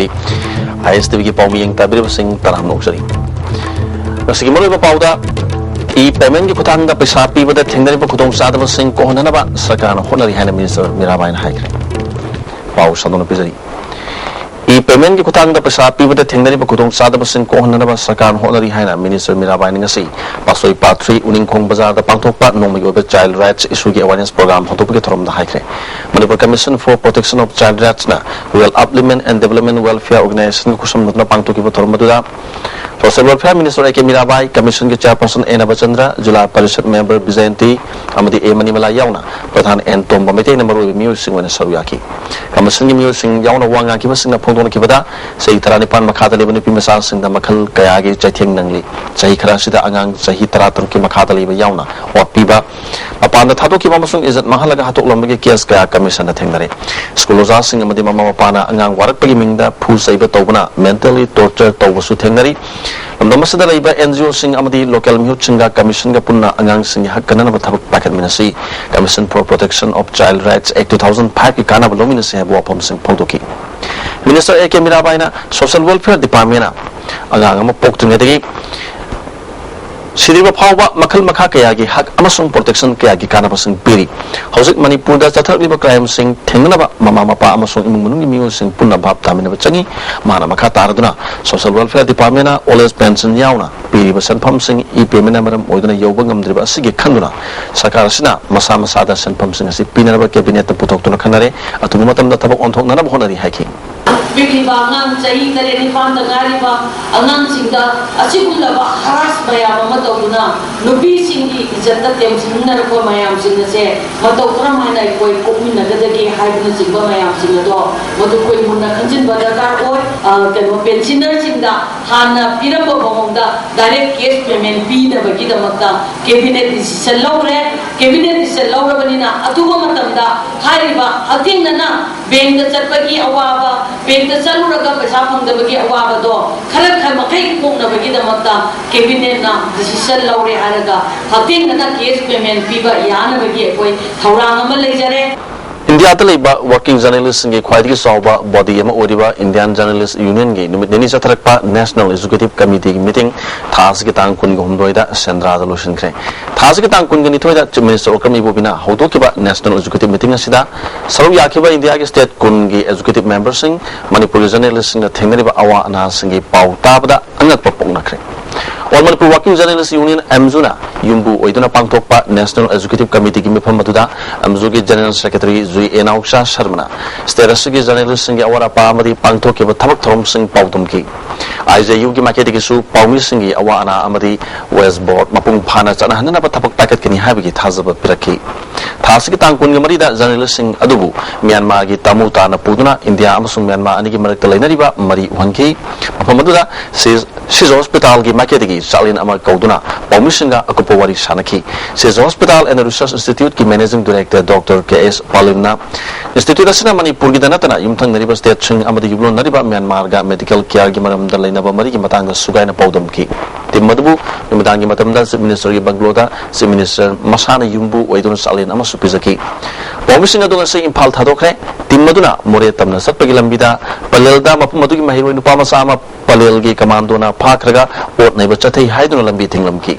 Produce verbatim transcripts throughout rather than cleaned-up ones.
ꯑꯥꯏ ꯑꯦꯁ T ꯚꯤꯒꯤ ꯄꯥꯎꯃꯤ ꯌꯦꯡ ꯇꯥꯕꯤꯔꯤꯕꯁꯤꯡ ꯇꯔꯥꯝꯅ ꯑꯣꯛꯆꯔꯤ꯫ ꯉꯁꯤꯒꯤ ꯃꯔꯨꯑꯣꯏꯕ ꯄꯥꯎꯗ, ꯏ ꯄꯦꯃꯦꯟꯒꯤ ꯈꯨꯠꯊꯥꯡꯗ ꯄꯩꯁꯥ ꯄꯤꯕꯗ ꯊꯦꯡꯅꯔꯤꯕ ꯈꯨꯗꯣꯡꯆꯥꯗꯕꯁꯤꯡ ꯀꯣꯛꯍꯟꯅꯅꯕ ꯁꯔꯀꯥꯔꯅ ꯍꯣꯠꯅꯔꯤ ꯍꯥꯏꯅ ꯃꯤꯅꯤꯁꯇꯔ ꯃꯤꯔꯥꯕꯥꯏꯅ ꯍꯥꯏꯈ꯭ꯔꯦ꯫ ꯄꯥꯎ ꯁꯟꯗꯣꯛꯅ ꯄꯤꯖꯔꯤ꯫ ꯏ ꯄꯦꯃꯦꯟꯒꯤ ꯈꯨꯠꯊꯥꯡꯗ ꯄꯩꯁꯥ ꯄꯤꯕꯗ ꯊꯦꯡꯅꯔꯤꯕ ꯈꯨꯗꯣꯡꯆꯥꯗꯕꯁꯤꯡ ꯀꯣꯛꯍꯟꯅꯅꯕ ꯁꯔꯀꯥꯔꯅ ꯍꯣꯠꯅꯔꯤ ꯍꯥꯏꯅ ꯃꯤꯅꯤꯁꯇꯔ ꯃꯤꯔꯥꯕꯥꯏꯅ ꯉꯁꯤ ꯄꯥꯠꯁꯣꯏ ꯄꯥꯠ ꯊ꯭ꯔꯤ ꯎꯅꯤꯡꯈꯣꯡ ꯕꯖꯥꯔꯗ ꯄꯥꯡꯊꯣꯛꯄ ꯅꯣꯡꯃꯒꯤ ꯑꯣꯏꯕ Child Rights Issue ꯒꯤ Awareness Program ꯍꯧꯗꯣꯛꯄꯒꯤ ꯊꯧꯔꯝꯗ ꯍꯥꯏꯈ꯭ꯔꯦ꯫ Manipur Commission for Protection of Child Rights ꯅ Rural Upliftment and Development Welfare Organization ꯒ ꯈꯨꯠꯁꯝꯅꯗꯨꯅ ꯄꯥꯡꯊꯣꯛꯈꯤꯕ ꯊꯧꯔꯝ ꯑꯗꯨꯗ Social Welfare Minister A K Mirabai, Commission ꯒꯤ Chairperson ꯑꯦ ꯅꯕꯆꯟꯗ꯭ꯔ, ꯖꯤꯂꯥ ꯄꯔꯤꯁꯠ Member ꯕꯤꯖꯌꯟꯇꯤ ꯑꯃꯗꯤ ꯑꯦ ꯃꯅꯤꯃꯂꯥ ꯌꯥꯎꯅ ꯄ꯭ꯔꯙꯥꯟ ꯑꯦꯟ ꯇꯣꯝꯕ ꯃꯩꯇꯩꯅ ꯃꯔꯨꯑꯣꯏꯕ ꯃꯤꯑꯣꯏꯁꯤꯡ ꯑꯣꯏꯅ ꯁꯔꯨꯛ ꯌꯥꯈꯤ꯫ Commission ꯒꯤ ꯃꯤꯑꯣꯏꯁꯤꯡ ꯌꯥꯎꯅ ꯋꯥ ꯉꯥꯡꯈꯤꯕꯁꯤꯡꯅ ꯐꯣꯡꯗꯣꯛꯅꯈꯤꯕꯗ, ꯆꯍꯤ ꯇꯔꯥꯅꯤꯄꯥꯟ ꯃꯈꯥꯗ ꯂꯩꯕ ꯅꯨꯄꯤ ꯃꯆꯥꯁꯤꯡꯗ ꯃꯈꯜ ꯀꯌꯥꯒꯤ ꯆꯩꯊꯦꯡ ꯅꯪꯂꯤ꯫ ꯆꯍꯤ ꯈꯔ ꯑꯁꯤꯗ ꯑꯉꯥꯡ ꯆꯍꯤ ꯇꯔꯥꯇꯔꯨꯛꯀꯤ ꯃꯈꯥꯗ ꯂꯩꯕ ꯌꯥꯎꯅ ꯑꯣꯠꯄꯤꯕ, ꯃꯄꯥꯟꯗ ꯊꯥꯗꯣꯛꯈꯤꯕ ꯑꯃꯁꯨꯡ ꯏꯖꯠ ꯃꯥꯡꯍꯜꯂꯒ ꯍꯥꯠꯇꯣꯛꯂꯝꯕꯒꯤ case ꯀꯌꯥ Commission ꯅ ꯊꯦꯡꯅꯔꯦ꯫ School ꯑꯣꯖꯥꯁꯤꯡ ꯑꯃꯗꯤ ꯃꯃꯥ ꯃꯄꯥꯅ ꯑꯉꯥꯡ ꯋꯥꯔꯛꯄꯒꯤ ꯃꯤꯡꯗ ꯐꯨ ꯆꯩꯕ ꯇꯧꯕꯅ mentally torture ꯇꯧꯕꯁꯨ ꯊꯦꯡꯅꯔꯤ꯫ ꯂꯝꯗꯝ ꯑꯁꯤꯗ ꯂꯩꯕ N G O ꯁꯤꯡ ꯑꯃꯗꯤ local ꯃꯤꯍꯨꯠꯁꯤꯡꯒ Commission ꯒ ꯄꯨꯟꯅ ꯑꯉꯥꯡꯁꯤꯡꯒꯤ ꯍꯛ ꯀꯟꯅꯅꯕ ꯊꯕꯛ ꯄꯥꯏꯈꯠꯃꯤꯟꯅꯁꯤ꯫ Commission for Protection of Child Rights Act two thousand five ꯀꯤ ꯀꯥꯟꯅꯕ ꯂꯧꯃꯤꯟꯅꯁꯤ ꯍꯥꯏꯕ ꯋꯥꯐꯝꯁꯤꯡ ꯐꯣꯡꯗꯣꯛꯈꯤ꯫ Minister A K ꯃꯤꯔꯥꯕꯥꯏꯅ Social Welfare Department ꯅ ꯑꯉꯥꯡ ꯑꯃ ꯄꯣꯛꯇ꯭ꯔꯤꯉꯩꯗꯒꯤ ꯁꯤꯗ꯭ꯔꯤꯕ ꯐꯥꯎꯕ ꯃꯈꯜ ꯃꯈꯥ ꯀꯌꯥꯒꯤ ꯍꯛ ꯑꯃꯁꯨꯡ protection ꯀꯌꯥꯒꯤ ꯀꯥꯟꯅꯕꯁꯤꯡ ꯄꯤꯔꯤ꯫ ꯍꯧꯖꯤꯛ ꯃꯅꯤꯄꯨꯔꯗ ꯆꯠꯊꯔꯛꯂꯤꯕ crime ꯁꯤꯡ ꯊꯦꯡꯅꯅꯕ ꯃꯃꯥ ꯃꯄꯥ ꯑꯃꯁꯨꯡ ꯏꯃꯨꯡ ꯃꯅꯨꯡꯒꯤ ꯃꯤꯑꯣꯏꯁꯤꯡ ꯄꯨꯟꯅ ꯚꯥꯞ ꯇꯥꯃꯤꯟꯅꯕ ꯆꯪꯏ꯫ ꯃꯍꯥꯛꯅ ꯃꯈꯥ ꯇꯥꯔꯗꯨꯅ Social Welfare Department ꯅ old age pension ꯌꯥꯎꯅ ꯄꯤꯔꯤꯕ ꯁꯦꯟꯐꯝꯁꯤꯡ ꯏ ꯄꯦꯃꯦꯟꯅ ꯃꯔꯝ ꯑꯣꯏꯗꯨꯅ ꯌꯧꯕ ꯉꯝꯗ꯭ꯔꯤꯕ ꯑꯁꯤꯒꯤ ꯈꯟꯗꯨꯅ ꯁꯔꯀꯥꯔ ꯑꯁꯤꯅ ꯃꯁꯥ ꯃꯁꯥꯗ ꯁꯦꯟꯐꯝꯁꯤꯡ ꯑꯁꯤ ꯄꯤꯅꯅꯕ cabinet ꯇ ꯄꯨꯊꯣꯛꯇꯨꯅ ꯈꯟꯅꯔꯦ꯫ ꯑꯊꯨꯕ ꯃꯇꯝꯗ ꯊꯕꯛ ꯑꯣꯟꯊꯣꯛꯅꯅꯕ ꯍꯣꯠꯅꯔꯤ ꯍꯥꯏꯈꯤ꯫ ꯄꯤꯛꯂꯤꯕ ꯑꯉꯥꯡ ꯆꯍꯤ ꯇꯔꯦꯠ ꯅꯤꯄꯥꯟꯗ ꯉꯥꯏꯔꯤꯕ ꯑꯉꯥꯡꯁꯤꯡꯗ ꯑꯁꯤꯒꯨꯝꯂꯕ harass ꯃꯌꯥꯝ ꯑꯃ ꯇꯧꯗꯨꯅ ꯅꯨꯄꯤꯁꯤꯡꯒꯤ ꯏꯖꯠꯇ ꯇꯦꯝꯁꯤꯟꯅꯔꯛꯄ ꯃꯌꯥꯝꯁꯤꯡ ꯑꯁꯦ ꯃꯇꯧ ꯀꯔꯝ ꯍꯥꯏꯅ ꯑꯩꯈꯣꯏ ꯀꯣꯛꯃꯤꯟꯅꯒꯗꯒꯦ ꯍꯥꯏꯕꯅꯆꯤꯡꯕ ꯃꯌꯥꯝꯁꯤꯡ ꯑꯗꯣ ꯃꯗꯨ ꯑꯩꯈꯣꯏ ꯃꯨꯟꯅ ꯈꯟꯖꯤꯟꯕ ꯗꯔꯀꯥꯔ ꯑꯣꯏ꯫ ꯑ, ꯀꯩꯅꯣ, pensioner ꯁꯤꯡꯗ ꯍꯥꯟꯅ ꯄꯤꯔꯝꯕ ꯃꯑꯣꯡꯗ direct cash payment ꯄꯤꯅꯕꯒꯤꯗꯃꯛꯇ cabinet decision ꯂꯧꯔꯦ꯫ Cabinet decision ꯂꯧꯔꯕꯅꯤꯅ ꯑꯊꯨꯕ ꯃꯇꯝꯗ ꯍꯥꯏꯔꯤꯕ ꯍꯛꯊꯦꯡꯅꯅ bank ꯇ ꯆꯠꯄꯒꯤ ꯑꯋꯥꯕ, bank ꯇ ꯆꯠꯂꯨꯔꯒ ꯄꯩꯁꯥ ꯐꯪꯗꯕꯒꯤ ꯑꯋꯥꯕꯗꯣ ꯈꯔ ꯈꯔ ꯃꯈꯩ ꯀꯣꯛꯅꯕꯒꯤꯗꯃꯛꯇ cabinet ꯅ decision ꯂꯧꯔꯦ ꯍꯥꯏꯔꯒ ꯍꯛꯊꯦꯡꯅꯅ cash payment ꯄꯤꯕ ꯌꯥꯅꯕꯒꯤ ꯑꯩꯈꯣꯏ ꯊꯧꯔꯥꯡ ꯑꯃ ꯂꯩꯖꯔꯦ꯫ ꯏꯟꯗꯤꯌꯥꯗ ꯂꯩꯕ working journalistꯁꯤꯡꯒꯤ ꯈ꯭ꯋꯥꯏꯗꯒꯤ ꯆꯥꯎꯕ body ꯑꯃ ꯑꯣꯏꯔꯤꯕ Indian Journalist Unionꯒꯤ ꯅꯨꯃꯤꯠ ꯅꯤꯅꯤ ꯆꯠꯊꯔꯛꯄ National Executive Committeeꯒꯤ meeting ꯊꯥ ꯑꯁꯤꯒꯤ ꯇꯥꯡ ꯀꯨꯟꯒ ꯍꯨꯝꯗꯣꯏꯗ ꯁꯦꯟꯗ꯭ꯔꯥꯗ ꯂꯣꯏꯁꯤꯟꯈ꯭ꯔꯦ꯫ ꯊꯥ ꯑꯁꯤꯒꯤ ꯇꯥꯡ ꯀꯨꯟꯒ ꯅꯤꯊꯣꯏꯗ Chief Minister Okram ꯏꯕꯣꯕꯤꯅ ꯍꯧꯗꯣꯛꯈꯤꯕ National Executive Meeting ꯑꯁꯤꯗ ꯁꯔꯨꯛ ꯌꯥꯈꯤꯕ ꯏꯟꯗꯤꯌꯥꯒꯤ state ꯀꯨꯟꯒꯤ executive memberꯁꯤꯡ, ꯃꯅꯤꯄꯨꯔꯒꯤ journalistꯁꯤꯡꯅ ꯊꯦꯡꯅꯔꯤꯕ ꯑꯋꯥ ꯑꯅꯥꯁꯤꯡꯒꯤ ꯄꯥꯎ ꯇꯥꯕꯗ ꯑꯉꯛꯄ ꯄꯣꯛꯅꯈ꯭ꯔꯦ꯫ All Manipur Working Journalist Union, ꯑꯦꯝꯖꯨꯅ ꯌꯨꯝꯕꯨ ꯑꯣꯏꯗꯨꯅ ꯄꯥꯡꯊꯣꯛꯄ National Executive Committeeꯒꯤ ꯃꯤꯐꯝ ꯑꯗꯨꯗ ꯑꯦꯝꯖꯨꯒꯤ General Secretary ꯖꯨꯏ ꯑꯦ ꯅꯥꯎꯆꯥ ꯁꯔꯃꯅ state ꯑꯁꯤꯒꯤ journalistꯁꯤꯡꯒꯤ ꯑꯋꯥꯠ ꯑꯄꯥ ꯑꯃꯗꯤ ꯄꯥꯡꯊꯣꯛꯈꯤꯕ ꯊꯕꯛ ꯊꯧꯔꯝꯁꯤꯡ ꯄꯥꯎꯗꯝꯈꯤ꯫ ꯑꯥꯏꯖꯦꯌꯨꯒꯤ ꯃꯥꯏꯀꯩꯗꯒꯤꯁꯨ ꯄꯥꯎꯃꯤꯁꯤꯡꯒꯤ ꯑꯋꯥ ꯑꯅꯥ ꯑꯃꯗꯤ waste board ꯃꯄꯨꯡ ꯐꯥꯅ ꯆꯠꯅꯍꯟꯅꯅꯕ ꯊꯕꯛ ꯄꯥꯏꯈꯠꯀꯅꯤ ꯍꯥꯏꯕꯒꯤ ꯊꯥꯖꯕ ꯄꯤꯔꯛꯈꯤ꯫ ꯊꯥ ꯑꯁꯤꯒꯤ ꯇꯥꯡ ꯀꯨꯟꯒ ꯃꯔꯤꯗ journalistꯁꯤꯡ ꯑꯗꯨꯕꯨ ꯃ꯭ꯌꯥꯟꯃꯥꯔꯒꯤ ꯇꯥꯃꯨ ꯇꯥꯅ ꯄꯨꯗꯨꯅ ꯏꯟꯗꯤꯌꯥ ꯑꯃꯁꯨꯡ ꯃ꯭ꯌꯥꯟꯃꯥꯔ ꯑꯅꯤꯒꯤ ꯃꯔꯛꯇ ꯂꯩꯅꯔꯤꯕ ꯃꯔꯤ ꯎꯍꯟꯈꯤ꯫ ꯃꯐꯝ ꯑꯗꯨꯗ ꯁꯤ-, ꯁꯤꯖ hospitalꯒꯤ ꯃꯥꯏꯀꯩꯗꯒꯤ ꯆꯥꯛꯂꯦꯟ ꯑꯃ ꯀꯧꯗꯨꯅ ꯄꯥꯎꯃꯤꯁꯤꯡꯒ ꯑꯀꯨꯞꯄ ꯋꯥꯔꯤ ꯁꯥꯅꯈꯤ꯫ ꯁꯤꯖ Hospital and Research Instituteꯀꯤ Managing Director Doctor K S ꯄꯥꯂꯤꯝꯅ institute ꯑꯁꯤꯅ ꯃꯅꯤꯄꯨꯔꯒꯤꯗ ꯅꯠꯇꯅ ꯌꯨꯝꯊꯪꯅꯔꯤꯕ stateꯁꯤꯡ ꯑꯃꯗꯤ ꯌꯨꯝꯂꯣꯟꯅꯔꯤꯕ ꯃ꯭ꯌꯥꯟꯃꯥꯔꯒ medical careꯒꯤ ꯃꯔꯝꯗ ꯂꯩꯅꯕ ꯃꯔꯤꯒꯤ ꯃꯇꯥꯡꯗ ꯁꯨꯒꯥꯏꯅ ꯄꯥꯎꯗꯝꯈꯤ꯫ Team ꯑꯗꯨꯕꯨ ꯅꯨꯃꯤꯗꯥꯡꯒꯤ ꯃꯇꯝꯗ Chief Ministerꯒꯤ bungalow ꯗ Chief Minister ꯃꯁꯥꯅ ꯌꯨꯝꯕꯨ ꯑꯣꯏꯗꯨꯅ ꯆꯥꯛꯂꯦꯟ ꯑꯃꯁꯨ ꯄꯤꯖꯈꯤ꯫ ꯄꯥꯎꯃꯤꯁꯤꯡ ꯑꯗꯨ ꯉꯁꯤ ꯏꯝꯐꯥꯜ ꯊꯥꯗꯣꯛꯈ꯭ꯔꯦ꯫ Team ꯑꯗꯨꯅ ꯃꯣꯔꯦ ꯇꯝꯅ ꯆꯠꯄꯒꯤ ꯂꯝꯕꯤꯗ ꯄꯂꯦꯜꯗ ꯃꯐꯝ ꯑꯗꯨꯒꯤ ꯃꯍꯩꯔꯣꯏ ꯅꯨꯄꯥ ꯃꯆꯥ ꯑꯃ ꯄꯂꯦꯜꯒꯤ commandoꯅ ꯐꯥꯈ꯭ꯔꯒ ꯑꯣꯠ ꯅꯩꯕ ꯆꯠꯊꯩ ꯍꯥꯏꯗꯨꯅ ꯂꯝꯕꯤ ꯊꯤꯡꯂꯝꯈꯤ꯫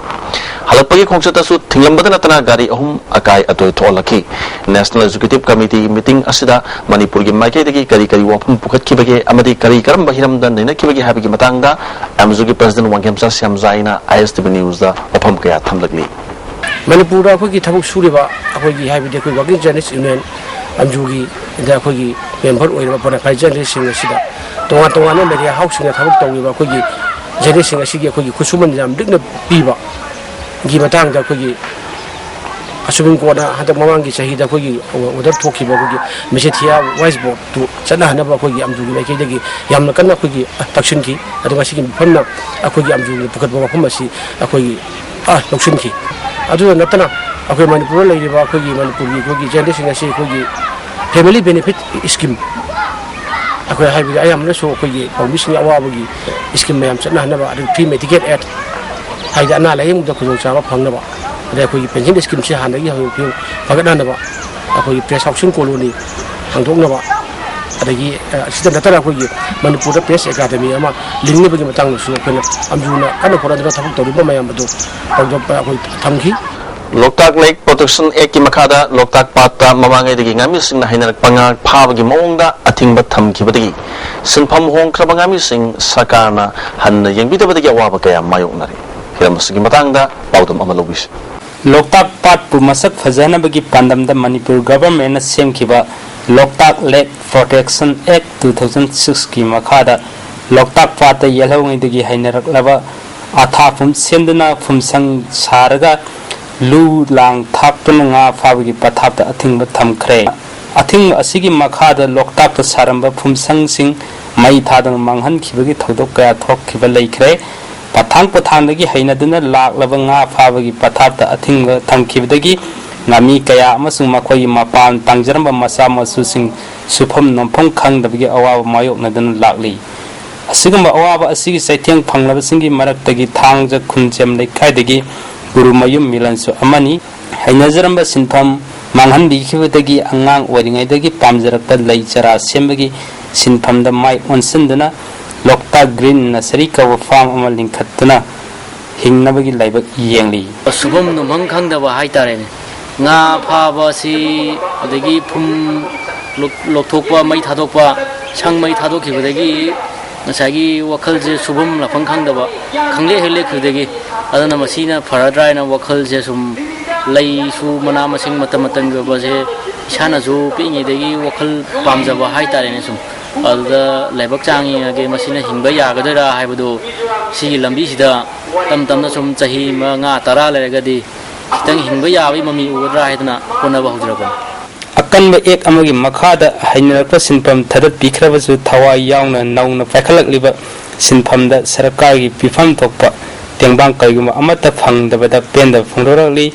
ꯍꯜꯂꯛꯄꯒꯤ ꯈꯣꯡꯆꯠꯇꯁꯨ ꯊꯤꯡꯂꯝꯕꯗ ꯅꯠꯇꯅ ꯒꯥꯔꯤ ꯑꯍꯨꯝ ꯑꯀꯥꯏ ꯑꯇꯣꯏ ꯊꯣꯛꯍꯜꯂꯛꯈꯤ꯫ National Executive Committee meeting ꯑꯁꯤꯗ ꯃꯅꯤꯄꯨꯔꯒꯤ ꯃꯥꯏꯀꯩꯗꯒꯤ ꯀꯔꯤ ꯀꯔꯤ ꯋꯥꯐꯝ ꯄꯨꯈꯠꯈꯤꯕꯒꯦ ꯑꯃꯗꯤ ꯀꯔꯤ ꯀꯔꯝꯕ ꯍꯤꯔꯝꯗ ꯅꯩꯅꯈꯤꯕꯒꯦ ꯍꯥꯏꯕꯒꯤ ꯃꯇꯥꯡꯗ ꯑꯦꯝꯖꯨꯒꯤ President ꯋꯥꯡꯈꯦꯝꯆꯥ ꯁ꯭ꯌꯥꯝꯖꯥꯏꯅ ISTV Newsꯗ ꯋꯥꯐꯝ ꯀꯌꯥ ꯊꯝꯂꯛꯂꯤ꯫ ꯃꯅꯤꯄꯨꯔꯗ ꯑꯩꯈꯣꯏꯒꯤ ꯊꯕꯛ ꯁꯨꯔꯤꯕ ꯑꯩꯈꯣꯏꯒꯤ, ꯍꯥꯏꯕꯗꯤ ꯑꯩꯈꯣꯏ Working Journalist Union, ꯑꯦꯝꯖꯨꯒꯤ, ꯗ ꯑꯩꯈꯣꯏꯒꯤ member ꯑꯣꯏꯔꯤꯕ bona fide journalistꯁꯤꯡ ꯑꯁꯤꯗ ꯇꯣꯉꯥꯟ ꯇꯣꯉꯥꯟꯕ media houseꯁꯤꯡꯗ ꯊꯕꯛ ꯇꯧꯔꯤꯕ ꯑꯩꯈꯣꯏꯒꯤ journalistꯁꯤꯡ ꯑꯁꯤꯒꯤ ꯑꯩꯈꯣꯏꯒꯤ ꯈꯨꯠꯁꯨꯃꯟ ꯌꯥꯝ ꯂꯤꯛꯅ ꯄꯤꯕꯒꯤ ꯃꯇꯥꯡꯗ ꯑꯩꯈꯣꯏꯒꯤ Supreme Courtꯅ ꯍꯟꯗꯛ ꯃꯃꯥꯡꯒꯤ ꯆꯍꯤꯗ ꯑꯩꯈꯣꯏꯒꯤ order ꯊꯣꯛꯈꯤꯕ ꯑꯩꯈꯣꯏꯒꯤ ꯃꯤꯁꯦꯊꯤꯌꯥ waste boardꯇꯨ ꯆꯠꯅꯍꯟꯅꯕ ꯑꯩꯈꯣꯏꯒꯤ ꯑꯦꯝꯖꯨꯒꯤ ꯃꯥꯏꯀꯩꯗꯒꯤ ꯌꯥꯝꯅ ꯀꯟꯅ ꯑꯩꯈꯣꯏꯒꯤ ꯇꯛꯁꯤꯟꯈꯤ꯫ ꯑꯗꯨꯒ ꯉꯁꯤꯒꯤ ꯃꯤꯐꯝꯅ ꯑꯩꯈꯣꯏꯒꯤ ꯑꯦꯝꯖꯨꯒꯤ ꯄꯨꯈꯠꯄ ꯋꯥꯐꯝ ꯑꯁꯤ ꯑꯩꯈꯣꯏꯒꯤ, ꯑ, ꯂꯧꯁꯤꯟꯈꯤ꯫ ꯑꯗꯨꯗ ꯅꯠꯇꯅ ꯑꯩꯈꯣꯏ ꯃꯅꯤꯄꯨꯔꯗ ꯂꯩꯔꯤꯕ ꯑꯩꯈꯣꯏꯒꯤ ꯃꯅꯤꯄꯨꯔꯒꯤ ꯑꯩꯈꯣꯏꯒꯤ journalistꯁꯤꯡ ꯑꯁꯤ ꯑꯩꯈꯣꯏꯒꯤ family benefit scheme, ꯑꯩꯈꯣꯏ ꯍꯥꯏꯕꯗꯤ ꯑꯌꯥꯝꯕꯅꯁꯨ ꯑꯩꯈꯣꯏꯒꯤ ꯄꯥꯎꯃꯤꯁꯤꯡꯒꯤ ꯑꯋꯥꯕꯒꯤ scheme ꯃꯌꯥꯝ ꯆꯠꯅꯍꯟꯅꯕ, ꯑꯗꯨꯒ free medical aid, ꯍꯥꯏꯗꯤ ꯑꯅꯥ ꯂꯥꯌꯦꯡꯕꯗ ꯈꯨꯗꯣꯡꯆꯥꯕ ꯐꯪꯅꯕ, ꯑꯗꯩ ꯑꯩꯈꯣꯏꯒꯤ pension schemeꯁꯤ ꯍꯥꯟꯅꯗꯒꯤ ꯍꯧꯖꯤꯛ ꯐꯤꯕꯝ ꯐꯒꯠꯅꯅꯕ, ꯑꯩꯈꯣꯏꯒꯤ ꯄ꯭ꯔꯦꯁ ꯍꯥꯎꯁꯤꯡ ꯀꯣꯂꯣꯅꯤ ꯍꯥꯡꯗꯣꯛꯅꯕ, ꯑꯗꯒꯤ ꯑ, ꯑꯁꯤꯗ ꯅꯠꯇꯅ ꯑꯩꯈꯣꯏꯒꯤ ꯃꯅꯤꯄꯨꯔꯗ ꯄ꯭ꯔꯦꯁ ꯑꯦꯀꯥꯗꯃꯤ ꯑꯃ ꯂꯤꯡꯅꯕꯒꯤ ꯃꯇꯥꯡꯗꯁꯨ ꯑꯩꯈꯣꯏꯅ ꯑꯝꯖꯨꯅ ꯀꯟꯅ ꯍꯣꯠꯅꯗꯨꯅ ꯊꯕꯛ ꯇꯧꯔꯤꯕ ꯃꯌꯥꯝ ꯑꯗꯨ ꯄꯥꯡꯊꯣꯛꯄ ꯑꯩꯈꯣꯏ ꯊꯝꯈꯤ꯫ ꯂꯣꯛꯇꯥꯛ ꯂꯦꯛ ꯄ꯭ꯔꯣꯇꯦꯛꯁꯟ ꯑꯦꯛꯀꯤ ꯃꯈꯥꯗ ꯂꯣꯛꯇꯥꯛ ꯄꯥꯠꯇ ꯃꯃꯥꯡꯉꯩꯗꯒꯤ ꯉꯥꯃꯤꯁꯤꯡꯅ ꯍꯩꯅꯔꯛꯄ ꯉꯥ ꯐꯥꯕꯒꯤ ꯃꯑꯣꯡꯗ ꯑꯊꯤꯡꯕ ꯊꯝꯈꯤꯕꯗꯒꯤ ꯁꯤꯟꯐꯝ ꯍꯣꯡꯈ꯭ꯔꯕ ꯉꯥꯃꯤꯁꯤꯡ ꯁꯔꯀꯥꯔꯅ ꯍꯟꯅ ꯌꯦꯡꯕꯤꯗꯕꯗꯒꯤ ꯑꯋꯥꯕ ꯀꯌꯥ ꯃꯥꯌꯣꯛꯅꯔꯤ꯫ ꯍꯤꯔꯝ ꯑꯁꯤꯒꯤ ꯃꯇꯥꯡꯗ ꯄꯥꯎꯗꯝ ꯑꯃ ꯂꯧꯕꯤꯁꯤ꯫ ꯂꯣꯛꯇꯥꯛ ꯄꯥꯠꯄꯨ ꯃꯁꯛ ꯐꯖꯍꯟꯅꯕꯒꯤ ꯄꯥꯟꯗꯝꯗ ꯃꯅꯤꯄꯨꯔ ꯒꯚꯔꯟꯃꯦꯟꯅ ꯁꯦꯝꯈꯤꯕ ꯂꯣꯛꯇꯥꯛ ꯂꯦꯛ ꯄ꯭ꯔꯣꯇꯦꯛꯁꯟ ꯑꯦꯛ ꯇꯨ ꯊꯥꯎꯖꯟ ꯁꯤꯛꯁꯀꯤ ꯃꯈꯥꯗ ꯂꯣꯛꯇꯥꯛ ꯄꯥꯠꯇ ꯌꯦꯜꯍꯧꯉꯩꯗꯒꯤ ꯍꯩꯅꯔꯛꯂꯕ ꯑꯊꯥꯐꯝ ꯁꯦꯝꯗꯨꯅ ꯐꯨꯝꯁꯪ ꯁꯥꯔꯒ ꯂꯨ ꯂꯥꯡ ꯊꯥꯛꯇꯨꯅ ꯉꯥ ꯐꯥꯕꯒꯤ ꯄꯊꯥꯞꯇ ꯑꯊꯤꯡꯕ ꯊꯝꯈ꯭ꯔꯦ꯫ ꯑꯊꯤꯡꯕ ꯑꯁꯤꯒꯤ ꯃꯈꯥꯗ ꯂꯣꯛꯇꯥꯛꯇ ꯁꯥꯔꯝꯕ ꯐꯨꯝꯁꯪꯁꯤꯡ ꯃꯩ ꯊꯥꯗꯨꯅ ꯃꯥꯡꯍꯟꯈꯤꯕꯒꯤ ꯊꯧꯗꯣꯛ ꯀꯌꯥ ꯊꯣꯛꯈꯤꯕ ꯂꯩꯈ꯭ꯔꯦ꯫ ꯄꯊꯥꯡ ꯄꯣꯊꯥꯡꯗꯒꯤ ꯍꯩꯅꯗꯨꯅ ꯂꯥꯛꯂꯕ ꯉꯥ ꯐꯥꯕꯒꯤ ꯄꯊꯥꯞꯇ ꯑꯊꯤꯡꯕ ꯊꯝꯈꯤꯕꯗꯒꯤ ꯉꯥꯃꯤ ꯀꯌꯥ ꯑꯃꯁꯨꯡ ꯃꯈꯣꯏꯒꯤ ꯃꯄꯥꯟ ꯇꯥꯡꯖꯔꯝꯕ ꯃꯆꯥ ꯃꯁꯨꯁꯤꯡ ꯁꯨꯐꯝ ꯅꯣꯝꯐꯝ ꯈꯪꯗꯕꯒꯤ ꯑꯋꯥꯕ ꯃꯥꯌꯣꯛꯅꯗꯨꯅ ꯂꯥꯛꯂꯤ꯫ ꯑꯁꯤꯒꯨꯝꯕ ꯑꯋꯥꯕ ꯑꯁꯤꯒꯤ ꯆꯩꯊꯦꯡ ꯐꯪꯂꯕꯁꯤꯡꯒꯤ ꯃꯔꯛꯇꯒꯤ ꯊꯥꯡꯖ ꯈꯨꯟꯖꯦꯝ ꯂꯩꯀꯥꯏꯗꯒꯤ ꯒꯨꯔꯨꯃꯌꯨꯝ ꯃꯤꯂꯟꯁꯨ ꯑꯃꯅꯤ꯫ ꯍꯩꯅꯖꯔꯝꯕ ꯁꯤꯟꯐꯝ ꯃꯥꯡꯍꯟꯕꯤꯈꯤꯕꯗꯒꯤ ꯑꯉꯥꯡ ꯑꯣꯏꯔꯤꯉꯩꯗꯒꯤ ꯄꯥꯝꯖꯔꯛꯄ ꯂꯩ ꯆꯔꯥ ꯁꯦꯝꯕꯒꯤ ꯁꯤꯟꯐꯝꯗ ꯃꯥꯏ ꯑꯣꯟꯁꯤꯟꯗꯨꯅ ꯂꯣꯛꯇꯥꯛ ꯒ꯭ꯔꯤꯟ ꯅꯁꯔꯤ ꯀꯧꯕ ꯐꯥꯝ ꯑꯃ ꯂꯤꯡꯈꯠꯇꯨꯅ ꯍꯤꯡꯅꯕꯒꯤ ꯂꯥꯏꯕꯛ ꯌꯦꯡꯂꯤ꯫ ꯁꯨꯐꯝ ꯅꯣꯝꯐꯝ ꯈꯪꯗꯕ ꯍꯥꯏꯇꯥꯔꯦꯅꯦ꯫ ꯉꯥ ꯐꯥꯕ ꯑꯁꯤ, ꯑꯗꯒꯤ ꯐꯨꯝ ꯂꯧ-, ꯂꯧꯊꯣꯛꯄ, ꯃꯩ ꯊꯥꯗꯣꯛꯄ, ꯁꯪ ꯃꯩ ꯊꯥꯗꯣꯛꯈꯤꯕꯗꯒꯤ ꯉꯁꯥꯏꯒꯤ ꯋꯥꯈꯜꯁꯦ ꯁꯨꯐꯝ ꯂꯥꯛꯐꯝ ꯈꯪꯗꯕ, ꯈꯪꯂꯦꯛ ꯍꯦꯛ ꯂꯦꯛꯈꯤꯕꯗꯒꯤ, ꯑꯗꯨꯅ ꯃꯁꯤꯅ ꯐꯔꯗ꯭ꯔꯥ ꯍꯥꯏꯅ ꯋꯥꯈꯜꯁꯦ ꯁꯨꯝ, ꯂꯩꯁꯨ ꯃꯅꯥ ꯃꯁꯤꯡ ꯃꯇꯝ ꯃꯇꯝꯒꯤ ꯑꯣꯏꯕꯁꯦ ꯏꯁꯥꯅꯁꯨ ꯄꯤꯛꯏꯉꯩꯗꯒꯤ ꯋꯥꯈꯜ ꯄꯥꯝꯖꯕ ꯍꯥꯏꯇꯥꯔꯦꯅꯦ꯫ ꯁꯨꯝ ꯑꯗꯨꯗ ꯂꯥꯏꯕꯛ ꯆꯥꯡ ꯌꯦꯡꯉꯒꯦ, ꯃꯁꯤꯅ ꯍꯤꯡꯕ ꯌꯥꯒꯗꯣꯏꯔꯥ ꯍꯥꯏꯕꯗꯨ, ꯁꯤꯒꯤ ꯂꯝꯕꯤꯁꯤꯗ ꯇꯞ ꯇꯞꯅ ꯁꯨꯝ ꯆꯍꯤ ꯃꯉꯥ, ꯇꯔꯥ ꯂꯩꯔꯒꯗꯤ ꯈꯤꯇꯪ ꯍꯤꯡꯕ ꯌꯥꯕꯒꯤ ꯃꯃꯤ ꯎꯒꯗ꯭ꯔꯥ ꯍꯥꯏꯗꯅ ꯍꯣꯠꯅꯕ ꯍꯧꯖꯔꯛꯄꯅꯤ꯫ ꯑꯀꯟꯕ ꯑꯦꯛ ꯑꯃꯒꯤ ꯃꯈꯥꯗ ꯍꯩꯅꯔꯛꯄ ꯁꯤꯟꯐꯝ ꯊꯥꯗꯠꯄꯤꯈ꯭ꯔꯕꯁꯨ, ꯊꯋꯥꯏ ꯌꯥꯎꯅ ꯅꯧꯅ ꯄꯥꯏꯈꯠꯂꯛꯂꯤꯕ ꯁꯤꯟꯐꯝꯗ ꯁꯔꯀꯥꯔꯒꯤ ꯄꯤꯐꯝ ꯊꯣꯛꯄ ꯇꯦꯡꯕꯥꯡ ꯀꯔꯤꯒꯨꯝꯕ ꯑꯃꯠꯇ ꯐꯪꯗꯕꯗ ꯄꯦꯟꯗꯕ ꯐꯣꯡꯗꯣꯔꯛꯂꯤ꯫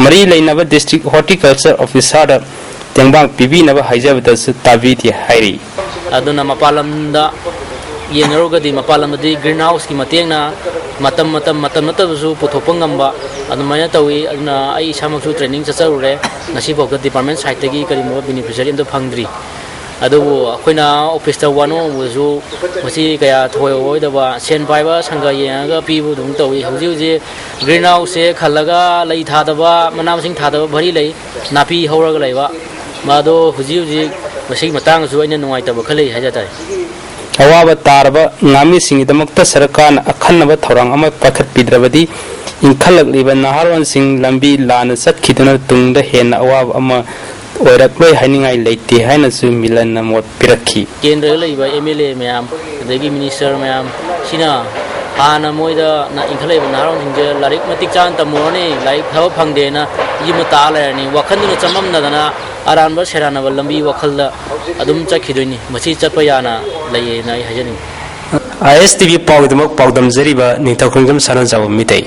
ꯃꯔꯤ ꯂꯩꯅꯕ ꯗꯤꯁꯇ꯭ꯔꯤꯛ ꯍꯣꯔꯇꯤꯀꯜꯆꯔ ꯑꯣꯐꯤꯁꯥꯔꯗ ꯇꯦꯡꯕꯥꯡ ꯄꯤꯕꯤꯅꯕ ꯍꯥꯏꯖꯕꯗꯁꯨ ꯇꯥꯕꯤꯗꯦ ꯍꯥꯏꯔꯤ꯫ ꯑꯗꯨꯅ ꯃꯄꯥꯟ ꯂꯝꯗ ꯌꯦꯡꯅꯔꯨꯔꯒꯗꯤ ꯃꯄꯥꯟ ꯂꯝꯗꯗꯤ ꯒ꯭ꯔꯤꯟ ꯍꯥꯎꯁꯀꯤ ꯃꯇꯦꯡꯅ ꯃꯇꯝ ꯃꯇꯝ ꯃꯇꯝ ꯅꯠꯇꯕꯁꯨ ꯄꯨꯊꯣꯛꯄ ꯉꯝꯕ ꯑꯗꯨꯃꯥꯏꯅ ꯇꯧꯏ꯫ ꯑꯗꯨꯅ ꯑꯩ ꯏꯁꯥꯃꯛꯁꯨ ꯇ꯭ꯔꯦꯅꯤꯡ ꯆꯠꯆꯔꯨꯔꯦ꯫ ꯉꯁꯤꯐꯥꯎꯗ ꯗꯤꯄꯥꯔꯠꯃꯦꯟ ꯁꯥꯏꯠꯇꯒꯤ ꯀꯔꯤꯒꯨꯝꯕ ꯕꯦꯅꯤꯐꯤꯁꯔꯤ ꯑꯝꯇ ꯐꯪꯗ꯭ꯔꯤ꯫ ꯑꯗꯨꯕꯨ ꯑꯩꯈꯣꯏꯅ ꯑꯣꯐꯤꯁꯇ ꯋꯥꯅꯣꯡꯕꯁꯨ ꯃꯁꯤ ꯀꯌꯥ ꯊꯑꯣꯏꯗꯕ, ꯁꯦꯟ ꯄꯥꯏꯕ ꯁꯪꯒ ꯌꯦꯡꯉꯒ ꯄꯤꯕ ꯑꯗꯨꯝ ꯇꯧꯏ꯫ ꯍꯧꯖꯤꯛ ꯍꯧꯖꯤꯛ ꯒ꯭ꯔꯤꯟ ꯍꯥꯎꯁꯁꯦ ꯈꯜꯂꯒ ꯂꯩ ꯊꯥꯗꯕ, ꯃꯅꯥ ꯃꯁꯤꯡ ꯊꯥꯗꯕ ꯚꯔꯤ ꯂꯩ, ꯅꯥꯄꯤ ꯍꯧꯔꯒ ꯂꯩꯕ꯫ ꯃꯗꯣ ꯍꯧꯖꯤꯛ ꯍꯧꯖꯤꯛ ꯃꯁꯤꯒꯤ ꯃꯇꯥꯡꯗꯁꯨ ꯑꯩꯅ ꯅꯨꯡꯉꯥꯏꯇꯕ ꯈꯔ ꯂꯩ ꯍꯥꯏꯖ ꯇꯥꯔꯦ꯫ ꯑꯋꯥꯕ ꯇꯥꯔꯕ ꯉꯥꯃꯤꯁꯤꯡꯒꯤꯗꯃꯛꯇ ꯁꯔꯀꯥꯔꯅ ꯑꯈꯟꯅꯕ ꯊꯧꯔꯥꯡ ꯑꯃ ꯄꯥꯏꯈꯠꯄꯤꯗ꯭ꯔꯕꯗꯤ ꯏꯟꯈꯠꯂꯛꯂꯤꯕ ꯅꯍꯥꯔꯣꯟꯁꯤꯡ ꯂꯝꯕꯤ ꯂꯥꯟꯅ ꯆꯠꯈꯤꯗꯨꯅ ꯇꯨꯡꯗ ꯍꯦꯟꯅ ꯑꯋꯥꯕ ꯑꯃ ꯑꯣꯏꯔꯛꯂꯣꯏ ꯍꯥꯏꯅꯤꯡꯉꯥꯏ ꯂꯩꯇꯦ ꯍꯥꯏꯅꯁꯨ ꯃꯤꯂꯟꯅ ꯃꯣꯠ ꯄꯤꯔꯛꯈꯤ꯫ ꯀꯦꯟꯗ꯭ꯔꯗ ꯂꯩꯕ ꯑꯦꯝ ꯑꯦꯜ ꯑꯦ ꯃꯌꯥꯝ, ꯑꯗꯒꯤ ꯃꯤꯅꯤꯁꯇꯔ ꯃꯌꯥꯝ ꯁꯤꯅ ꯍꯥꯟꯅ ꯃꯣꯏꯗ ꯅ-, ꯏꯟꯈꯠꯂꯛꯏꯕ ꯅꯍꯥꯔꯣꯜꯁꯤꯡꯁꯦ ꯂꯥꯏꯔꯤꯛ ꯃꯇꯤꯛ ꯆꯥꯅ ꯇꯝꯃꯨꯔꯅꯤ, ꯂꯥꯏꯔꯤꯛ ꯊꯕꯛ ꯐꯪꯗꯦꯅ ꯌꯨꯝꯗ ꯇꯥ ꯂꯩꯔꯅꯤ, ꯋꯥꯈꯜꯗꯨꯅ ꯆꯃꯝꯅꯗꯅ ꯑꯔꯥꯟꯕ ꯁꯦꯔꯥꯟꯅꯕ ꯂꯝꯕꯤ ꯋꯥꯈꯜꯗ ꯑꯗꯨꯝ ꯆꯠꯈꯤꯗꯣꯏꯅꯤ꯫ ꯃꯁꯤ ꯆꯠꯄ ꯌꯥꯅ ꯂꯩꯌꯦꯅ ꯑꯩ ꯍꯥꯏꯖꯅꯤꯡꯉꯤ꯫ ꯑꯥꯏ ꯑꯦꯁ ꯇꯤ ꯚꯤ ꯄꯥꯎꯒꯤꯗꯃꯛ ꯄꯥꯎꯗꯝꯖꯔꯤꯕ ꯅꯤꯡꯊꯧꯈꯣꯡꯖꯝ ꯁꯅꯥꯖꯥꯎꯕ ꯃꯤꯇꯩ꯫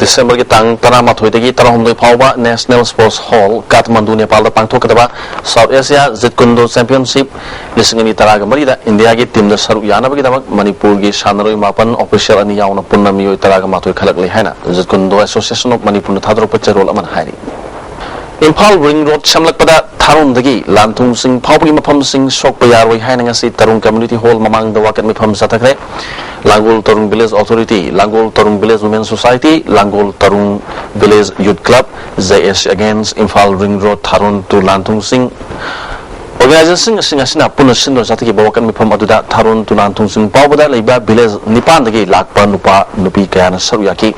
ꯗꯤꯁꯦꯝꯕꯔꯒꯤ ꯇꯥꯡ ꯇꯔꯥꯃꯥꯊꯣꯏꯗꯒꯤ ꯇꯔꯥꯍꯨꯝꯗꯣꯏ ꯐꯥꯎꯕ National Sports Hall, ꯀꯥꯊꯃꯟꯗꯨ, ꯅꯦꯄꯥꯜꯗ ꯄꯥꯡꯊꯣꯛꯀꯗꯕ South Asia Jeet Kune Do Championship ꯂꯤꯁꯤꯡ ꯑꯅꯤ ꯇꯔꯥꯒ ꯃꯔꯤꯗ ꯏꯟꯗꯤꯌꯥꯒꯤ ꯇꯤꯝꯗ ꯁꯔꯨꯛ ꯌꯥꯅꯕꯒꯤꯗꯃꯛ ꯃꯅꯤꯄꯨꯔꯒꯤ ꯁꯥꯟꯅꯔꯣꯏ ꯃꯥꯄꯟ, official ꯑꯅꯤ ꯌꯥꯎꯅ ꯄꯨꯟꯅ ꯃꯤꯑꯣꯏ ꯇꯔꯥꯒ ꯃꯥꯊꯣꯏ ꯈꯜꯂꯛꯂꯦ ꯍꯥꯏꯅ Jeet Kune Do Association of Manipurꯅ ꯊꯥꯗꯣꯔꯛꯄ ꯆꯦꯔꯣꯜ ꯑꯃꯅ ꯍꯥꯏꯔꯤ꯫ ꯏꯝꯐꯥꯜ ꯔꯤꯡ ꯔꯣꯗ ꯁꯦꯝꯂꯛꯄꯗ ꯊꯥꯔꯣꯟꯗꯒꯤ ꯂꯥꯟꯊꯨꯡꯁꯤꯡ ꯐꯥꯎꯕꯒꯤ ꯃꯐꯝꯁꯤꯡ ꯁꯣꯛꯄ ꯌꯥꯔꯣꯏ ꯍꯥꯏꯅ ꯉꯁꯤ ꯇꯔꯨꯡ ꯀꯝꯃ꯭ꯌꯨꯅꯤꯇꯤ ꯍꯣꯜ ꯃꯃꯥꯡꯗ ꯋꯥꯀꯠ ꯃꯤꯐꯝ ꯆꯠꯊꯈ꯭ꯔꯦ꯫ ꯂꯥꯡꯒꯣꯜ ꯇꯔꯨꯡ Village Authority, Langol ꯇꯔꯨꯡ Village Women Society, Langol ꯇꯔꯨꯡ Village Youth Club, J S Against Imphal Ring Road Tharon to Lanthungsing organizationꯁꯤꯡ ꯑꯁꯤꯅ ꯄꯨꯟꯅ ꯁꯤꯟꯗꯨꯅ ꯆꯠꯊꯈꯤꯕ ꯋꯥꯀꯠ ꯃꯤꯐꯝ ꯑꯗꯨꯗ ꯊꯥꯔꯣꯟ ꯇꯨꯂꯥꯟ ꯊꯨꯡꯁꯤꯡ ꯐꯥꯎꯕꯗ ꯂꯩꯕ village ꯅꯤꯄꯥꯟꯗꯒꯤ ꯂꯥꯛꯄ ꯅꯨꯄꯥ ꯅꯨꯄꯤ ꯀꯌꯥꯅ ꯁꯔꯨꯛ ꯌꯥꯈꯤ꯫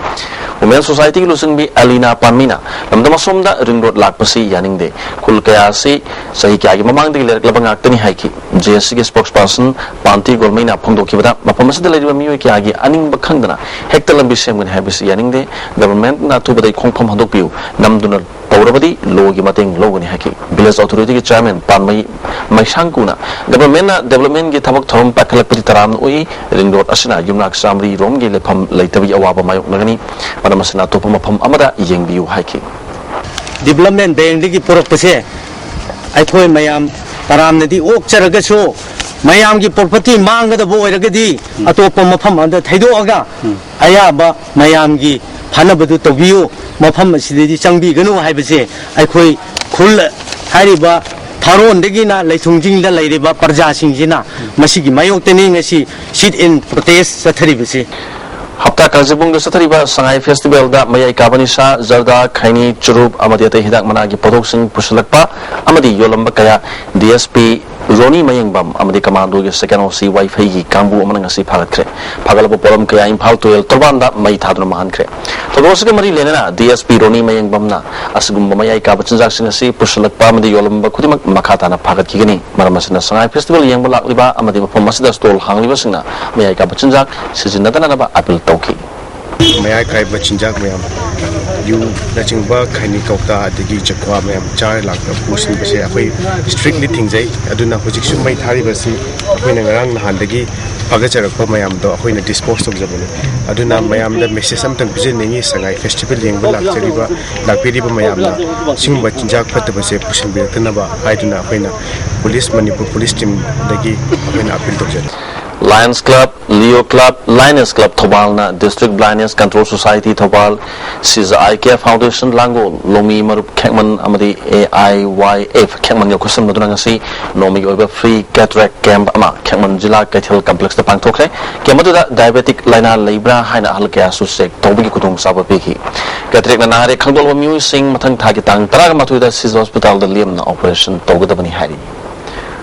Women Societyꯒꯤ ꯂꯨꯆꯤꯡꯕꯤ ꯑꯂꯤꯅꯥ ꯄꯥꯟꯃꯤꯅ ꯂꯝꯗꯝ ꯑꯁꯣꯝꯗ ring road ꯂꯥꯛꯄꯁꯤ ꯌꯥꯅꯤꯡꯗꯦ, ꯈꯨꯜ ꯀꯌꯥ ꯑꯁꯤ ꯆꯍꯤ ꯀꯌꯥꯒꯤ ꯃꯃꯥꯡꯗꯒꯤ ꯂꯩꯔꯛꯂꯕ ꯉꯥꯛꯇꯅꯤ ꯍꯥꯏꯈꯤ꯫ J S Cꯒꯤ spokesperson ꯄꯥꯟꯇꯤ ꯒꯣꯜꯃꯩꯅ ꯐꯣꯡꯗꯣꯛꯈꯤꯕꯗ, ꯃꯐꯝ ꯑꯁꯤꯗ ꯂꯩꯔꯤꯕ ꯃꯤꯑꯣꯏ ꯀꯌꯥꯒꯤ ꯑꯅꯤꯡꯕ ꯈꯪꯗꯅ ꯍꯦꯛꯇ ꯂꯝꯕꯤ ꯁꯦꯝꯒꯅꯤ ꯍꯥꯏꯕꯁꯤ ꯌꯥꯅꯤꯡꯗꯦ꯫ Governmentꯅ ꯑꯊꯨꯕꯗ ꯈꯣꯡꯐꯝ ꯍꯟꯗꯣꯛꯄꯤꯌꯨ, ꯅꯝꯗꯨꯅ ꯇꯧꯔꯕꯗꯤ lawꯒꯤ ꯃꯇꯦꯡ ꯂꯧꯒꯅꯤ ꯍꯥꯏꯈꯤ꯫ Village Authorityꯒꯤ chairman ꯄꯥꯟꯃꯩ ꯃꯩꯁꯥꯡꯀꯨꯅ governmentꯅ developmentꯀꯤ ꯊꯕꯛ ꯊꯧꯔꯝ ꯄꯥꯏꯈꯠꯂꯛꯄꯗꯤ ꯇꯔꯥꯝꯅ ꯑꯣꯛꯏ, ring road ꯑꯁꯤꯅ ꯌꯨꯝꯅꯥꯛ ꯆꯥꯃꯔꯤ ꯔꯣꯝꯒꯤ ꯂꯩꯐꯝ ꯂꯩꯇꯕꯒꯤ ꯑꯋꯥꯕ ꯃꯥꯌꯣꯛꯅꯒꯅꯤ꯫ ꯃꯔꯝ ꯑꯁꯤꯅ ꯑꯇꯣꯞꯄ ꯃꯐꯝ ꯑꯃꯗ ꯌꯦꯡꯕꯤꯌꯨ ꯍꯥꯏꯈꯤ꯫ Development Bankꯗꯒꯤ ꯄꯨꯔꯛꯄꯁꯦ ꯑꯩꯈꯣꯏ ꯃꯌꯥꯝ ꯇꯔꯥꯝꯅꯗꯤ ꯑꯣꯛꯆꯔꯒꯁꯨ, ꯃꯌꯥꯝꯒꯤ ꯄ꯭ꯔꯣꯄꯔꯇꯤ ꯃꯥꯡꯒꯗꯕ ꯑꯣꯏꯔꯒꯗꯤ ꯑꯇꯣꯞꯄ ꯃꯐꯝ ꯑꯃꯗ ꯊꯩꯗꯣꯛꯑꯒ ꯑꯌꯥꯕ ꯃꯌꯥꯝꯒꯤ ꯐꯅꯕꯗꯨ ꯇꯧꯕꯤꯌꯨ, ꯃꯐꯝ ꯑꯁꯤꯗꯗꯤ ꯆꯪꯕꯤꯒꯅꯨ ꯍꯥꯏꯕꯁꯦ ꯑꯩꯈꯣꯏ ꯈꯨꯜ ꯍꯥꯏꯔꯤꯕ ꯊꯥꯔꯣꯟꯗꯒꯤꯅ ꯂꯩꯊꯨꯡꯖꯤꯡꯗ ꯂꯩꯔꯤꯕ ꯄ꯭ꯔꯖꯥꯁꯤꯡꯁꯤꯅ ꯃꯁꯤꯒꯤ ꯃꯥꯌꯣꯛꯇꯅꯤ ꯉꯁꯤ sit in protest ꯆꯠꯊꯔꯤꯕꯁꯤ꯫ ꯍꯞꯇꯥ ꯀꯥꯡꯖꯩꯕꯨꯡꯗ ꯆꯠꯊꯔꯤꯕ ꯁꯉꯥꯏ ꯐꯦꯁꯇꯤꯚꯦꯜꯗ ꯃꯌꯥꯏ ꯀꯥꯕ ꯅꯤꯁꯥ, ꯖꯔꯗꯥ, ꯈꯩꯅꯤ, ꯆꯨꯔꯨꯞ ꯑꯃꯗꯤ ꯑꯇꯩ ꯍꯤꯗꯥꯛ ꯃꯅꯥꯒꯤ ꯄꯣꯠꯊꯣꯛꯁꯤꯡ ꯄꯨꯁꯤꯜꯂꯛꯄ ꯑꯃꯗꯤ ꯌꯣꯜꯂꯝꯕ ꯀꯌꯥ ꯗꯤ ꯑꯦꯁ ꯄꯤ ꯔꯣꯅꯤ ꯃꯌꯦꯡꯕꯝ ꯑꯃꯗꯤ ꯀꯃꯥꯟꯗꯣꯒꯤ ꯁꯦꯀꯦꯟ ꯑꯣ ꯁꯤ ꯋꯥꯏꯐꯩꯒꯤ ꯀꯥꯡꯕꯨ ꯑꯃꯅ ꯉꯁꯤ ꯐꯥꯒꯠꯈ꯭ꯔꯦ꯫ ꯐꯥꯒꯠꯂꯕ ꯄꯣꯠꯂꯝ ꯀꯌꯥ ꯏꯝꯐꯥꯜ ꯇꯨꯔꯦꯜ ꯇꯣꯔꯕꯥꯟꯗ ꯃꯩ ꯊꯥꯗꯨꯅ ꯃꯥꯡꯍꯟꯈ꯭ꯔꯦ꯫ ꯊꯧꯗꯣꯛ ꯑꯁꯤꯒ ꯃꯔꯤ ꯂꯩꯅꯅ ꯗꯤ ꯑꯦꯁ ꯄꯤ ꯔꯣꯅꯤ ꯃꯌꯦꯡꯕꯝꯅ ꯑꯁꯤꯒꯨꯝꯕ ꯃꯌꯥꯏ ꯀꯥꯕ ꯆꯤꯟꯖꯥꯛꯁꯤꯡ ꯑꯁꯤ ꯄꯨꯁꯤꯜꯂꯛꯄ ꯑꯃꯗꯤ ꯌꯣꯜꯂꯝꯕ ꯈꯨꯗꯤꯡꯃꯛ ꯃꯈꯥ ꯇꯥꯅ ꯐꯥꯒꯠꯈꯤꯒꯅꯤ꯫ ꯃꯔꯝ ꯑꯁꯤꯅ ꯁꯉꯥꯏ ꯐꯦꯁꯇꯤꯚꯦꯜ ꯌꯦꯡꯕ ꯂꯥꯛꯂꯤꯕ ꯑꯃꯗꯤ ꯃꯐꯝ ꯑꯁꯤꯗ ꯁ꯭ꯇꯣꯜ ꯍꯥꯡꯂꯤꯕꯁꯤꯡꯅ ꯃꯌꯥꯏ ꯀꯥꯕ ꯆꯤꯟꯖꯥꯛ ꯁꯤꯖꯤꯟꯅꯗꯅꯅꯕ ꯑꯥꯄꯤꯜ ꯇꯧꯈꯤ꯫ ꯃꯌꯥꯏ ꯀꯥꯏꯕ ꯆꯤꯟꯖꯥꯛ ꯃꯌꯥꯝ, ꯌꯨꯅꯆꯤꯡꯕ, ꯈꯩꯅꯤ ꯀꯧꯇꯥ, ꯑꯗꯒꯤ ꯖꯈ꯭ꯋꯥ ꯃꯌꯥꯝ ꯆꯥꯔ ꯂꯥꯛꯄ ꯄꯨꯁꯤꯟꯕꯁꯦ ꯑꯩꯈꯣꯏ ꯏꯁꯇ꯭ꯔꯤꯛꯂꯤ ꯊꯤꯡꯖꯩ꯫ ꯑꯗꯨꯅ ꯍꯧꯖꯤꯛꯁꯨ ꯃꯩ ꯊꯥꯔꯤꯕꯁꯤ ꯑꯩꯈꯣꯏꯅ ꯉꯔꯥꯡ ꯅꯍꯥꯟꯗꯒꯤ ꯐꯥꯒꯠꯆꯔꯛꯄ ꯃꯌꯥꯝꯗꯣ ꯑꯩꯈꯣꯏꯅ ꯗꯤꯁꯄꯣꯁ ꯇꯧꯖꯕꯅꯤ꯫ ꯑꯗꯨꯅ ꯃꯌꯥꯝꯗ ꯃꯦꯁꯦꯖ ꯑꯃꯇꯪ ꯄꯤꯖꯅꯤꯡꯉꯤ, ꯁꯉꯥꯏ ꯐꯦꯁꯇꯤꯚꯦꯜ ꯌꯦꯡꯕ ꯂꯥꯛꯆꯔꯤꯕ, ꯂꯥꯛꯄꯤꯔꯤꯕ ꯃꯌꯥꯝꯅ ꯁꯤꯒꯨꯝꯕ ꯆꯤꯟꯖꯥꯛ ꯐꯠꯇꯕꯁꯦ ꯄꯨꯁꯤꯟꯕꯤꯔꯛꯇꯅꯕ ꯍꯥꯏꯗꯨꯅ ꯑꯩꯈꯣꯏꯅ ꯄꯨꯂꯤꯁ, ꯃꯅꯤꯄꯨꯔ ꯄꯨꯂꯤꯁ ꯇꯤꯝꯗꯒꯤ ꯑꯩꯈꯣꯏꯅ ꯑꯥꯄꯤꯜ ꯇꯧꯖꯔꯤ꯫ Lions Club, Leo Club, Lions Club ꯊꯧꯕꯥꯜꯅ ꯗꯤꯁꯇ꯭ꯔꯤꯛ ꯕ꯭ꯂꯥꯏꯟꯗꯅꯦꯁ ꯀꯟꯇ꯭ꯔꯣꯜ ꯁꯣꯁꯥꯏꯇꯤ ꯊꯧꯕꯥꯜ, ꯁꯤꯖ ꯑꯥꯏ ꯀꯦ ꯐꯥꯎꯟꯗꯦꯁꯟ ꯂꯥꯡꯒꯣꯜ, ꯂꯧꯃꯤ ꯃꯔꯨꯞ ꯈꯦꯛꯃꯟ ꯑꯃꯗꯤ ꯑꯦ ꯑꯥꯏ ꯋꯥꯏ ꯑꯦꯐ ꯈꯦꯛꯃꯟꯒ ꯈꯨꯠꯁꯝꯅꯗꯨꯅ ꯉꯁꯤ ꯅꯣꯡꯃꯒꯤ ꯑꯣꯏꯕ ꯐ꯭ꯔꯤ ꯀꯦꯇꯔꯦꯛ ꯀꯦꯝꯞ ꯑꯃ ꯈꯦꯛꯃꯟ ꯖꯤꯂꯥ ꯀꯩꯊꯦꯜ ꯀꯝꯄ꯭ꯂꯦꯛꯁꯇ ꯄꯥꯡꯊꯣꯛꯈ꯭ꯔꯦ꯫ ꯀꯦꯝꯞ ꯑꯗꯨꯗ ꯗꯥꯏꯕꯦꯇꯤꯛ ꯂꯥꯏꯅꯥ ꯂꯩꯕ꯭ꯔꯥ ꯍꯥꯏꯅ ꯑꯍꯜ ꯀꯌꯥꯁꯨ ꯆꯦꯛ ꯇꯧꯕꯒꯤ ꯈꯨꯗꯣꯡꯆꯥꯕ ꯄꯤꯈꯤ꯫ ꯀꯦꯇꯔꯦꯛꯅ ꯅꯥꯔꯦ ꯈꯪꯗꯣꯛꯂꯕ ꯃꯤꯑꯣꯏꯁꯤꯡ ꯃꯊꯪ ꯊꯥꯒꯤ ꯇꯥꯡ ꯇꯔꯥꯃꯥꯊꯣꯏꯗ ꯁꯤꯖ ꯍꯣꯁꯄꯤꯇꯥꯜꯗ ꯂꯦꯝꯅ ꯑꯣꯄꯔꯦꯁꯟ ꯇꯧꯒꯗꯕꯅꯤ ꯍꯥꯏꯔꯤ꯫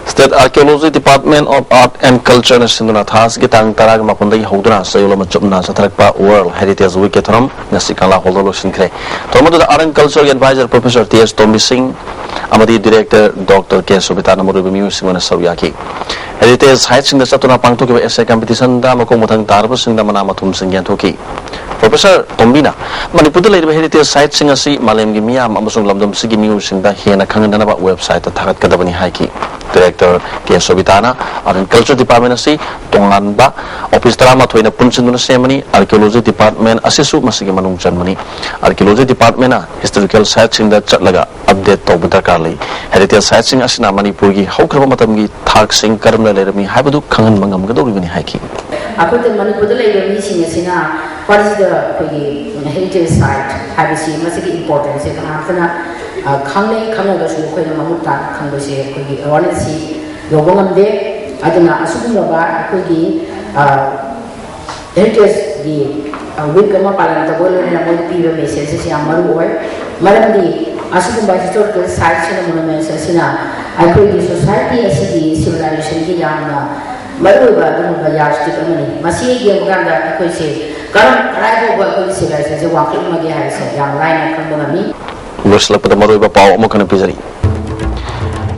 State Archaeology Department of Art and Culture ꯅ ꯁꯤꯟꯗꯨꯅ ꯊꯥ ꯑꯁꯤꯒꯤ ꯇꯥꯡ ꯇꯔꯥꯒ ꯃꯥꯄꯟꯗꯒꯤ ꯍꯧꯗꯨꯅ ꯆꯌꯣꯜ ꯑꯃ ꯆꯨꯞꯅ ꯆꯠꯊꯔꯛꯄ World Heritage Week ꯀꯤ ꯊꯧꯔꯝ ꯉꯁꯤ ꯀꯪꯂꯥ ꯍꯣꯜꯗ ꯂꯣꯏꯁꯤꯟꯈ꯭ꯔꯦ꯫ ꯊꯧꯔꯝ ꯑꯗꯨꯗ Art and Culture ꯒꯤ Advisor Professor ꯇꯤ ꯑꯦꯁ ꯇꯣꯝꯕꯤ ꯁꯤꯡ ꯑꯃꯗꯤ Director ꯗꯣꯛꯇꯔ ꯀꯦ ꯁꯣꯕꯤꯇꯥꯅ ꯃꯔꯨꯑꯣꯏꯕ ꯃꯤꯑꯣꯏꯁꯤꯡ ꯑꯣꯏꯅ ꯁꯔꯨꯛ ꯌꯥꯈꯤ꯫ Heritage Site ꯁꯤꯡꯗ ꯆꯠꯇꯨꯅ ꯄꯥꯡꯊꯣꯛꯈꯤꯕ essay competition ꯗ ꯃꯈꯣꯡ ꯃꯊꯪ ꯇꯥꯔꯕꯁꯤꯡꯗ ꯃꯅꯥ ꯃꯊꯨꯝꯁꯤꯡ ꯌꯦꯟꯊꯣꯛꯈꯤ꯫ Professor ꯇꯣꯝꯕꯤꯅ ꯃꯅꯤꯄꯨꯔꯗ ꯂꯩꯔꯤꯕ heritage site ꯁꯤꯡ ꯑꯁꯤ ꯃꯥꯂꯦꯝꯒꯤ ꯃꯤꯌꯥꯝ ꯑꯃꯁꯨꯡ ꯂꯝꯗꯝꯁꯤꯒꯤ ꯃꯤꯑꯣꯏꯁꯤꯡꯗ ꯍꯦꯟꯅ ꯈꯪꯍꯟꯅꯅꯕ website ꯇ ꯊꯥꯒꯠꯀꯗꯕꯅꯤ ꯍꯥꯏꯈꯤ꯫ Director K ꯁꯣꯕꯤꯇꯥꯅ꯫ Art and Culture Department ꯑꯁꯤ ꯇꯣꯉꯥꯟꯕ office ꯇꯔꯥꯃꯥꯊꯣꯏꯅ ꯄꯨꯟꯁꯤꯟꯗꯨꯅ ꯁꯦꯝꯕꯅꯤ꯫ Archaeology Department ꯑꯁꯤꯁꯨ ꯃꯁꯤꯒꯤ ꯃꯅꯨꯡ ꯆꯟꯕꯅꯤ꯫ Archaeology Department ꯅ historical site ꯁꯤꯡꯗ ꯆꯠꯂꯒ update ꯇꯧꯕ ꯗꯔꯀꯥꯔ ꯂꯩ꯫ Heritage site ꯁꯤꯡ ꯑꯁꯤꯅ ꯃꯅꯤꯄꯨꯔꯒꯤ ꯍꯧꯈ꯭ꯔꯕ ꯃꯇꯝꯒꯤ ꯊꯥꯛꯁꯤꯡ ꯀꯔꯝꯅ ꯂꯩꯔꯝꯃꯤ ꯍꯥꯏꯕꯗꯨ ꯈꯪꯍꯟꯕ ꯉꯝꯒꯗꯧꯔꯤꯕꯅꯤ ꯍꯥꯏꯈꯤ꯫ ꯑꯩꯈꯣꯏꯗ ꯃꯅꯤꯄꯨꯔꯗ ꯂꯩꯕ ꯃꯤꯁꯤꯡ ꯑꯁꯤꯅ ꯄꯥꯔꯤꯁꯤꯗ ꯑꯩꯈꯣꯏꯒꯤ heritage site ꯍꯥꯏꯕꯁꯤ ꯃꯁꯤꯒꯤ importance ꯁꯦ ꯀꯅꯥꯝꯇꯅ, ꯑ, ꯈꯪꯅꯩ꯫ ꯈꯪꯉꯒꯁꯨ ꯑꯩꯈꯣꯏꯅ ꯃꯃꯨꯠ ꯇꯥꯅ ꯈꯪꯕꯁꯦ ꯑꯩꯈꯣꯏꯒꯤ awareness ꯁꯤ ꯌꯧꯕ ꯉꯝꯗꯦ꯫ ꯑꯗꯨꯅ ꯑꯁꯤꯒꯨꯝꯂꯕ ꯑꯩꯈꯣꯏꯒꯤ, ꯑ, heritage ꯒꯤ, ꯑ, week ꯑꯃ ꯄꯥꯂꯟ ꯇꯧꯕꯒ ꯂꯣꯏꯅꯅ ꯃꯣꯏꯗ ꯄꯤꯕ message ꯑꯁꯤ ꯌꯥꯝ ꯃꯔꯨ ꯑꯣꯏ꯫ ꯃꯔꯝꯗꯤ ꯑꯁꯤꯒꯨꯝꯕ historical site ꯁꯤꯅ, monuments ꯑꯁꯤꯅ ꯑꯩꯈꯣꯏꯒꯤ society ꯑꯁꯤꯒꯤ civilization ꯒꯤ ꯌꯥꯝꯅ ꯃꯔꯨꯑꯣꯏꯕ ꯑꯗꯨꯒꯨꯝꯕ yardstick ꯑꯃꯅꯤ꯫ ꯃꯁꯤ ꯌꯦꯡꯕ ꯀꯥꯟꯗ ꯑꯩꯈꯣꯏꯁꯦ ꯀꯔꯝ, ꯀꯗꯥꯏ ꯐꯥꯎꯕ ꯑꯩꯈꯣꯏꯒꯤ civilization ꯁꯦ ꯋꯥꯡꯈꯠꯂꯝꯃꯒꯦ ꯍꯥꯏꯕꯁꯦ ꯌꯥꯝ ꯂꯥꯏꯅ ꯈꯪꯕ ꯉꯝꯃꯤ꯫ ꯂꯣꯏꯁꯤꯜꯂꯛꯄꯗ ꯃꯔꯨꯑꯣꯏꯕ ꯄꯥꯎ ꯑꯃꯈꯛꯅ ꯄꯤꯖꯔꯤ꯫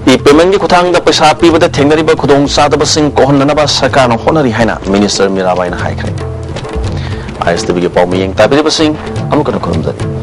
E payment ꯀꯤ ꯈꯨꯠꯊꯥꯡꯗ ꯄꯩꯁꯥ ꯄꯤꯕꯗ ꯊꯦꯡꯅꯔꯤꯕ ꯈꯨꯗꯣꯡꯆꯥꯗꯕꯁꯤꯡ ꯀꯣꯛꯍꯟꯅꯅꯕ ꯁꯔꯀꯥꯔꯅ ꯍꯣꯠꯅꯔꯤ ꯍꯥꯏꯅ Minister ꯃꯤꯔꯥꯕꯥꯏꯅ ꯍꯥꯏꯈ꯭ꯔꯦ꯫ ꯑꯥꯏ ꯑꯦꯁ ꯇꯤ ꯚꯤ ꯒꯤ ꯄꯥꯎ ꯃꯤꯠꯌꯦꯡ ꯇꯥꯕꯤꯔꯤꯕꯁꯤꯡ ꯑꯃꯨꯛ ꯍꯟꯅ ꯈꯨꯔꯨꯝꯖꯔꯤ꯫